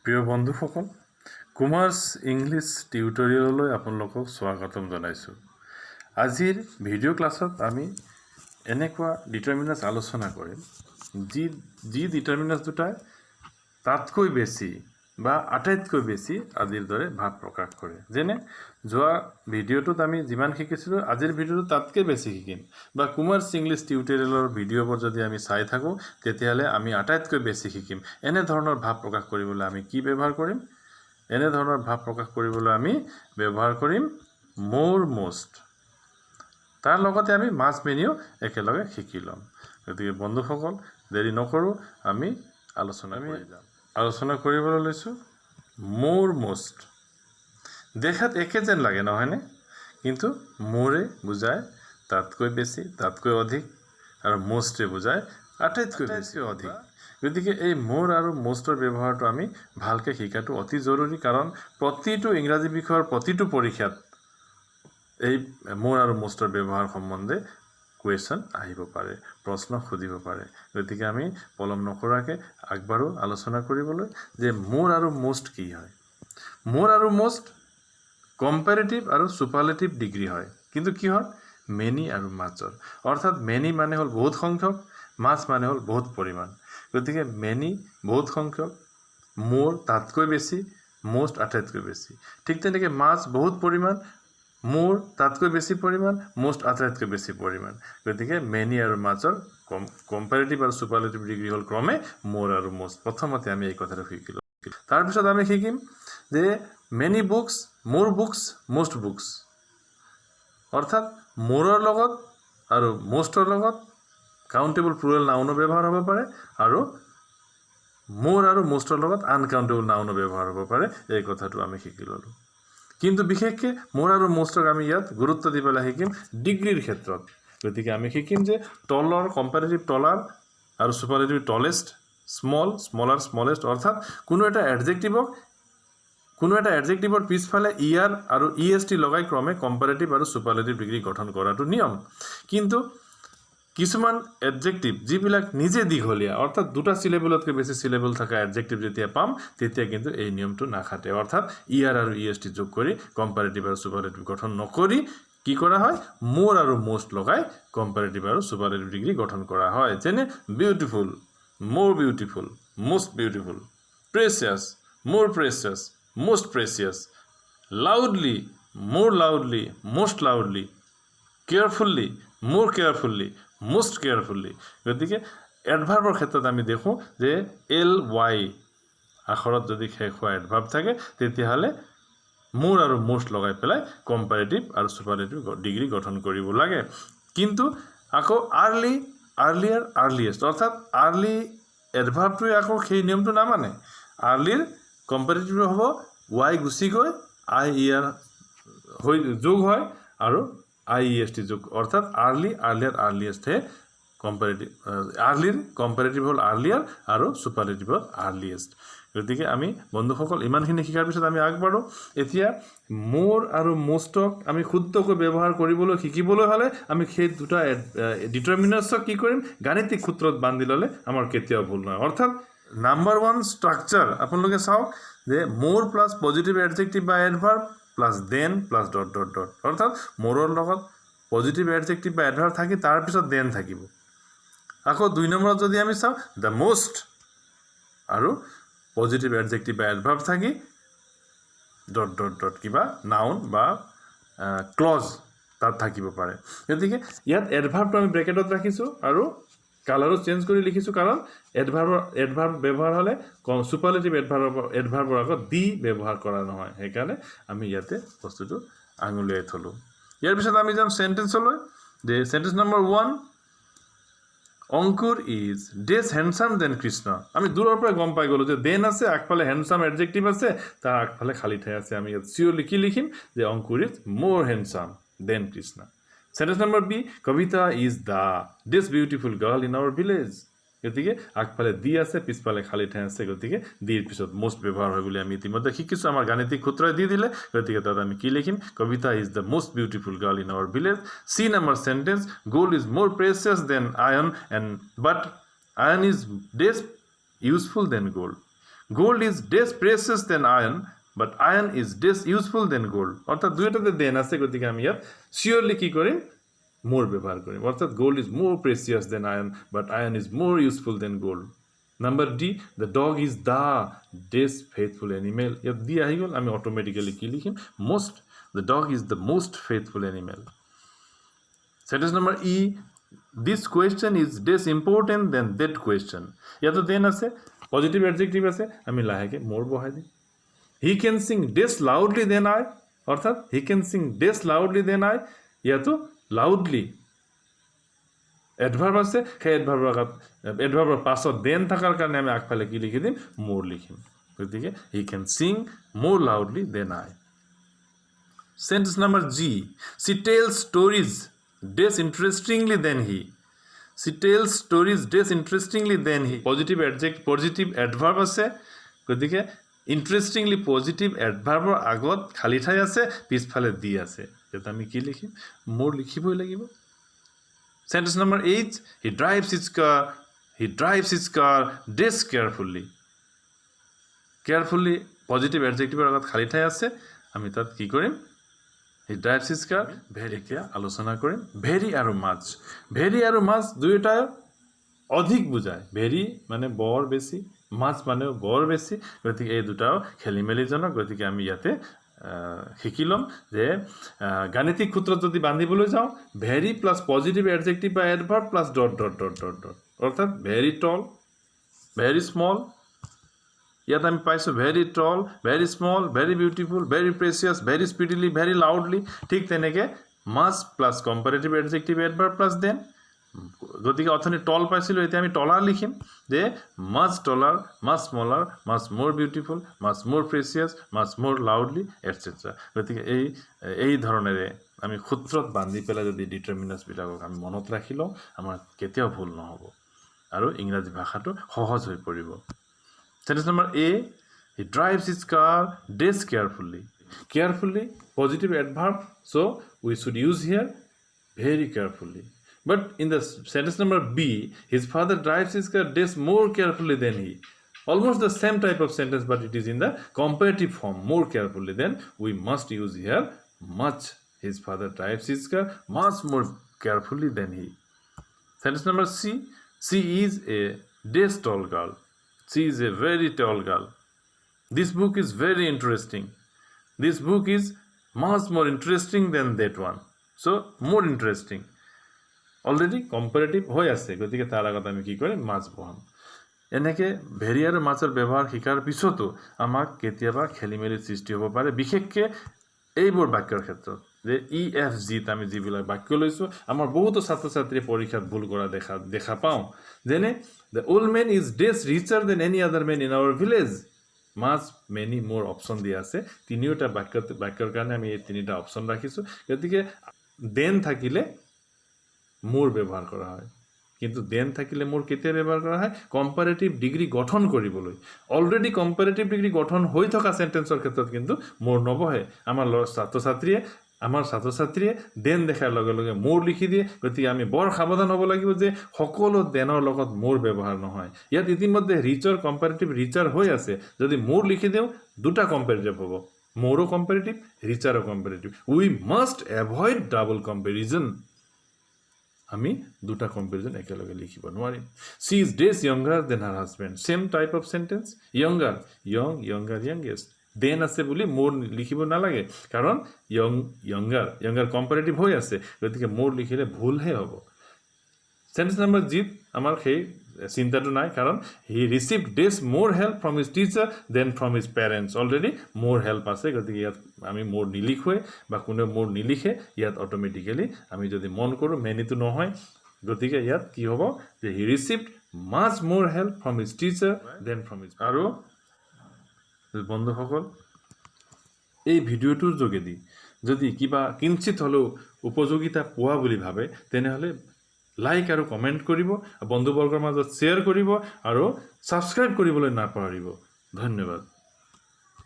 প্ৰিয় বন্ধুসকল, কুমাৰ্ছ ইংলিছ টিউটৰিয়েললৈ আপোনালোকক স্বাগতম জনাইছোঁ। আজিৰ ভিডিঅ' ক্লাছত আমি এনেকুৱা ডিটাৰমিনাৰ্ছ আলোচনা কৰিম, যি যি ডিটাৰমিনাৰ্ছ দুটাই তাতকৈ বেছি বা আটাইতকৈ বেছি আদিৰ দৰে ভাৱ প্ৰকাশ কৰে। যেনে যোৱা ভিডিঅ'টোত আমি যিমান শিকিছিলোঁ, আজিৰ ভিডিঅ'টোত তাতকৈ বেছি শিকিম। বা কুমাৰ্ছ ইংলিছ টিউটৰিয়েলৰ ভিডিঅ'বোৰ যদি আমি চাই থাকোঁ, তেতিয়াহ'লে আমি আটাইতকৈ বেছি শিকিম। এনেধৰণৰ ভাৱ প্ৰকাশ কৰিবলৈ আমি কি ব্যৱহাৰ কৰিম? এনেধৰণৰ ভাৱ প্ৰকাশ কৰিবলৈ আমি ব্যৱহাৰ কৰিম মোৰ, মোষ্ট। তাৰ লগতে আমি মাচ, মেনিও একেলগে শিকি ল'ম। গতিকে বন্ধুসকল, দেৰি নকৰোঁ, আমি আলোচনা কৰি যাম। আলোচনা কৰিবলৈ লৈছোঁ মোৰ, মোষ্ট। দেখাত একে যেন লাগে, নহয়নে? কিন্তু মোৰে বুজায় তাতকৈ বেছি, তাতকৈ অধিক আৰু মোষ্টে বুজায় আটাইতকৈ বেছি, অধিক। গতিকে এই মোৰ আৰু মোষ্টৰ ব্যৱহাৰটো আমি ভালকৈ শিকাটো অতি জৰুৰী, কাৰণ প্ৰতিটো ইংৰাজী বিষয়ৰ প্ৰতিটো পৰীক্ষাত এই মোৰ আৰু মোষ্টৰ ব্যৱহাৰ সম্বন্ধে কুৱেশ্যন আহিব পাৰে, প্ৰশ্ন সুধিব পাৰে। গতিকে আমি পলম নকৰাকৈ আগবাঢ়ো আলোচনা কৰিবলৈ যে মোৰ আৰু মোষ্ট কি হয়। মোৰ আৰু মোষ্ট কম্পেৰেটিভ আৰু ছুপাৰলেটিভ ডিগ্ৰী হয়। কিন্তু কি হয়? মেনি আৰু মাচৰ। অৰ্থাৎ মেনি মানে হ'ল বহুত সংখ্যক, মাচ মানে হ'ল বহুত পৰিমাণ। গতিকে মেনি বহুত সংখ্যক, মোৰ তাতকৈ বেছি, মোষ্ট আটাইতকৈ বেছি। ঠিক তেনেকৈ মাচ বহুত পৰিমাণ, মোৰ তাতকৈ বেছি পৰিমাণ, মোষ্ট আটাইতকৈ বেছি পৰিমাণ। গতিকে মেনি আৰু মাচৰ কম্পেৰেটিভ আৰু ছুপাৰলেটিভ ডিগ্ৰী হ'ল ক্ৰমে মোৰ আৰু মোষ্ট। প্ৰথমতে আমি এই কথাটো শিকিলোঁ। তাৰপিছত আমি শিকিম যে many books, more books, most books। অৰ্থাৎ মোৰৰ লগত আৰু মোষ্টৰ লগত কাউণ্টেবল প্লুৰেল নাউনো ব্যৱহাৰ হ'ব পাৰে আৰু মোৰ আৰু মোষ্টৰ লগত আনকাউণ্টেবল নাউনো ব্যৱহাৰ হ'ব পাৰে। এই কথাটো আমি শিকি ল'লোঁ। কিন্তু বিশেষকৈ মোৰ আৰু মোষ্টক আমি ইয়াত গুৰুত্ব দি পেলাই শিকিম ডিগ্ৰীৰ ক্ষেত্ৰত। গতিকে আমি শিকিম যে টলৰ কম্পেৰেটিভ টলাৰ আৰু superlative tallest, small, smaller, smallest। অৰ্থাৎ কোনো এটা এডজেক্টিভৰ পিছফালে ই আৰ আৰু ই এছ টি লগাই ক্ৰমে কম্পাৰেটিভ আৰু ছুপাৰলেটিভ ডিগ্ৰী গঠন কৰাটো নিয়ম। কিন্তু কিছুমান এডজেক্টিভ যিবিলাক নিজে দীঘলীয়া, অৰ্থাৎ দুটা চিলেবলতকৈ বেছি চিলেবল থকা এডজেক্টিভ যেতিয়া পাম, তেতিয়া কিন্তু এই নিয়মটো নাখাটে। অৰ্থাৎ ই আৰ আৰু ই এছ টি যোগ কৰি কম্পাৰেটিভ আৰু ছুপাৰলেটিভ গঠন নকৰি কি কৰা হয়? মোৰ আৰু মোষ্ট লগাই কম্পাৰেটিভ আৰু ছুপাৰলেটিভ ডিগ্ৰী গঠন কৰা হয়। যেনে beautiful, more beautiful, most beautiful; precious, more precious, most precious; loudly, more loudly, most loudly; carefully, more carefully, most carefully। গতিকে এডভাৰ্বৰ ক্ষেত্ৰত আমি দেখোঁ যে এল ৱাই আখৰত যদি শেষ হোৱা এডভাৰ্ব থাকে, তেতিয়াহ'লে মোৰ আৰু মোষ্ট লগাই পেলাই কম্পাৰেটিভ আৰু ছুপাৰলেটিভ ডিগ্ৰী গঠন কৰিব লাগে। কিন্তু আকৌ আৰ্লি, আৰ্লিয়াৰ, আৰ্লিয়েষ্ট, অৰ্থাৎ আৰ্লি এডভাৰ্বটোৱে আকৌ সেই নিয়মটো নামানে। আৰ্লিৰ কম্পাৰেটিভ হ'ব ৱাই গুচি গৈ I E R হৈ যোগ হয় আৰু I E S T যোগ। অৰ্থাৎ আৰ্লি, আৰ্লিয়াৰ, আৰ্লিয়েষ্টহে কম্পাৰেটিভ। আৰ্লিৰ কম্পাৰেটিভ হ'ল আৰ্লিয়াৰ আৰু ছুপাৰলেটিভ হ'ল আৰ্লিয়েষ্ট। গতিকে আমি বন্ধুসকল, ইমানখিনি শিকাৰ পিছত আমি আগবাঢ়োঁ। এতিয়া মোৰ আৰু মোষ্টক আমি শুদ্ধকৈ ব্যৱহাৰ কৰিবলৈ শিকিবলৈ হ'লে আমি সেই দুটা ডিটাৰমিনাৰ্ছক কি কৰিম? গাণিতিক সূত্ৰত বান্ধি ল'লে আমাৰ কেতিয়াও ভুল নহয়। অৰ্থাৎ নাম্বাৰ ওৱান ষ্ট্ৰাকচাৰ আপোনালোকে চাওক যে মোৰ প্লাছ পজিটিভ এডজেক্টিভ বা adverb plus than plus dot dot dot। অৰ্থাৎ মোৰৰ লগত পজিটিভ এডজেক্টিভ বা এডভাৰ্ব থাকি তাৰপিছত দেন থাকিব। আকৌ দুই নম্বৰত যদি আমি চাওঁ, the most আৰু পজিটিভ এডজেক্টিভ বা এডভাৰ্ব থাকি ডট ডট ডট কিবা নাউন বা ক্লজ তাত থাকিব পাৰে। গতিকে ইয়াত এডভাৰ্বটো আমি ব্ৰেকেটত ৰাখিছোঁ আৰু কালাৰো চেঞ্জ কৰি লিখিছোঁ, কাৰণ এডভাৰ্ব ব্যৱহাৰ হ'লে ছুপাৰলেটিভ এডভাৰ্বৰ আগত দি ব্যৱহাৰ কৰা নহয়। সেইকাৰণে আমি ইয়াতে বস্তুটো আঙুলিয়াই থ'লোঁ। ইয়াৰ পিছত আমি যাম চেণ্টেন্সলৈ যে sentence number 1, Ankur is dash handsome than Krishna। আমি দূৰৰ পৰাই গম পাই গ'লোঁ যে দেন আছে, আগফালে হেণ্ডচাম এডজেক্টিভ আছে, তাৰ আগফালে খালী ঠাই আছে। আমি ইয়াত চিয়'ৰলি কি লিখিম যে Ankur is more handsome than Krishna। Sentence number B, Kavita is the dash beautiful girl in our village। গতিকে আগফালে দি আছে, পিছফালে খালী ঠাই আছে। গতিকে দিৰ পিছত মোষ্ট ব্যৱহাৰ হয় বুলি আমি ইতিমধ্যে শিকিছোঁ। আমাৰ গাণিতিক সূত্ৰই দি দিলে। গতিকে তাত আমি কি লিখিম? Kavita is the most beautiful girl in our village। C number sentence, gold is more precious than iron and but iron is dash useful than gold। Gold is dash precious than iron, but iron is dash useful than gold. অৰ্থাৎ দুয়োটাতে then আছে, গতিকে আমি ইয়াত cheerily কি কৰিম? মোৰ ব্যৱহাৰ কৰিম। অৰ্থাৎ gold is more precious than iron, but iron is more useful than gold. Number D, the dog is the dash faithful animal. ইয়াত দি আহি গ'ল, আমি অট'মেটিকেলি কি লিখিম? Most. The dog is the most faithful animal. Sentence number E, this question is dash important than that question. ইয়াতো then আছে, positive adjective আছে, আমি লাহেকৈ মোৰ বহাই দিম। He can sing dash loudly than I. অৰ্থাৎ he can sing dash loudly than I. ইয়াতো লাউডলি এডভাৰ্ব আছে, সেই এডভাৰ্বৰ পাছত then থকাৰ কাৰণে আমি আগফালে কি লিখি দিম? মোৰ লিখিম। গতিকে he can sing more loudly than I. Sentence number G, she tells stories dash interestingly than he. She tells stories dash interestingly than he. Positive adverb আছে, গতিকে ইণ্টাৰেষ্টিংলি পজিটিভ এডভাৰ্বৰ আগত খালী ঠাই আছে, পিছফালে দি আছে। তেতিয়া আমি কি লিখিম? মোৰ লিখিবই লাগিব। Sentence number H, he drives his car dash carefully. Carefully positive এডজেক্টিভৰ আগত খালী ঠাই আছে, আমি তাত কি কৰিম? He drives his car very. এতিয়া আলোচনা কৰিম ভেৰি আৰু মাছ। ভেৰি আৰু মাছ দুয়োটাই অধিক বুজায়। ভেৰি মানে বৰ বেছি, মাছ মানেও বৰ বেছি। গতিকে এই দুটাও খেলি মেলিজনক। গতিকে আমি ইয়াতে শিকি ল'ম যে গাণিতিক সূত্ৰত যদি বান্ধিবলৈ যাওঁ, ভেৰি প্লাছ পজিটিভ এডজেক্টিভ বা adverb plus dot dot dot dot dot, অৰ্থাৎ ভেৰি টল, ভেৰি স্মল। ইয়াত আমি পাইছোঁ very tall, very small, very beautiful, very precious, very speedily, very loudly. ঠিক তেনেকৈ much plus comparative adjective, adverb plus than. গতিকে অথনি টল পাইছিলোঁ, এতিয়া আমি টলাৰ লিখিম যে much taller, much smaller, much more beautiful, much more precious, much more loudly, etcetera. গতিকে এই ধৰণেৰে আমি সূত্ৰত বান্ধি পেলাই যদি ডিটাৰমিনাৰ্ছবিলাকক আমি মনত ৰাখি লওঁ, আমাৰ কেতিয়াও ভুল নহ'ব আৰু ইংৰাজী ভাষাটো সহজ হৈ পৰিব। Sentence number A, he drives his car dash carefully. Carefully, positive adverb, so we should use here very carefully. But in the sentence number B, his father drives his car dash more carefully than he. Almost the same type of sentence, but it is in the comparative form, more carefully. Then we must use here much. His father drives his car much more carefully than he. Sentence number C, she is a dash tall girl. She is a very tall girl. This book is very interesting. This book is much more interesting than that one. So, more interesting. Already comparative হৈ আছে, গতিকে তাৰ আগত আমি কি কৰিম? মাছ বহাম। এনেকৈ ভেৰি আৰু মাছৰ ব্যৱহাৰ শিকাৰ পিছতো আমাক কেতিয়াবা খেলি মেলিৰ সৃষ্টি হ'ব পাৰে, বিশেষকৈ এইবোৰ বাক্যৰ ক্ষেত্ৰত যে ই, এফ, জিত আমি যিবিলাক বাক্য লৈছোঁ, আমাৰ বহুতো ছাত্ৰ ছাত্ৰীয়ে পৰীক্ষাত ভুল কৰা দেখা পাওঁ। যেনে the old man is dash richer than any other man in our village. Much, many, more option দিয়া আছে। তিনিওটা বাক্যৰ কাৰণে আমি এই তিনিটা অপশ্যন ৰাখিছোঁ। গতিকে then থাকিলে মোৰ ব্যৱহাৰ কৰা হয়, কিন্তু then থাকিলে মোৰ কেতিয়া ব্যৱহাৰ কৰা হয়? কম্পাৰেটিভ ডিগ্ৰী গঠন কৰিবলৈ। অলৰেডি কম্পাৰেটিভ ডিগ্ৰী গঠন হৈ থকা চেণ্টেন্সৰ ক্ষেত্ৰত কিন্তু মোৰ নবহে। আমাৰ ল'ৰা ছাত্ৰ ছাত্ৰীয়ে আমাৰ ছাত্ৰ ছাত্ৰীয়ে then দেখাৰ লগে লগে মোৰ লিখি দিয়ে। গতিকে আমি বৰ সাৱধান হ'ব লাগিব যে সকলো দেনৰ লগত মোৰ ব্যৱহাৰ নহয়। ইয়াত ইতিমধ্যে ৰিচৰ কম্পাৰেটিভ ৰিচাৰ হৈ আছে। যদি মোৰ লিখি দিওঁ, দুটা কম্পাৰেটিভ হ'ব, মোৰো comparative, ৰিচাৰো comparative. We must avoid double comparison. আমি দুটা কম্পেৰিজন একেলগে লিখিব নোৱাৰিম। She is dash younger than her husband. Same type of sentence, younger, young, younger, youngest. Than আছে বুলি মোৰ লিখিব নালাগে, কাৰণ য়ং, য়ংগাৰ, য়ংগাৰ কম্পাৰেটিভ হৈ আছে। গতিকে মোৰ লিখিলে ভুলহে হ'ব। চেণ্টেন্স নম্বৰ জিত আমাৰ সেই চিন্তাটো নাই, কাৰণ he receive dash more help from his teacher than from his parents. Already more help আছে, গতিকে ইয়াত আমি মোৰ নিলিখোৱে বা কোনেও মোৰ নিলিখে। ইয়াত অট'মেটিকেলি আমি যদি মন কৰোঁ, মেনিটো নহয়। গতিকে ইয়াত কি হ'ব যে he received much more help from his teacher than from his. আৰু বন্ধুসকল, এই ভিডিঅ'টোৰ যোগেদি যদি কিবা কিঞ্চিত হ'লেও উপযোগিতা পোৱা বুলি ভাবে, তেনেহ'লে লাইক আৰু কমেণ্ট কৰিব, বন্ধুবৰ্গৰ মাজত শ্বেয়াৰ কৰিব আৰু ছাবস্ক্ৰাইব কৰিবলৈ নাপাহৰিব। ধন্যবাদ।